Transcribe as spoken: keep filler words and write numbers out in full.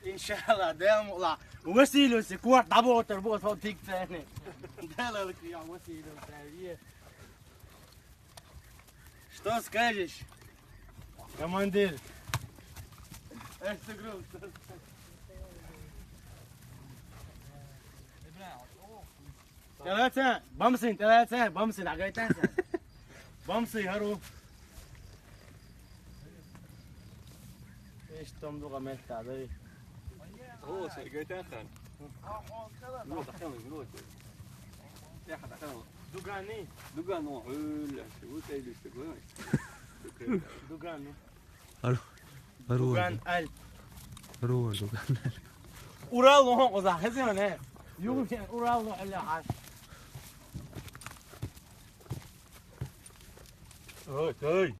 Иншалла, дем ла. Василиуси кварт даботар бо фотик цене. Дала лки я Василиуси. Что скажешь, командир? Эртегрул. Тэлэцэ, бамсын, тэлэцэ, бамсын, агайтан. Бамсы хару. Иш том дуга мэтта, да. О, Сергей Тахан. Ну, Тахан, ну, я Тахан. Дуганы. Дуган, ну, э, ля, вот эти, что, Дуганы. Ару. Ару. Дуган аль. Ару, Дуган аль. Урал он оза, хэзэн, э? Юг, Урал он аль, а. Ой, ой.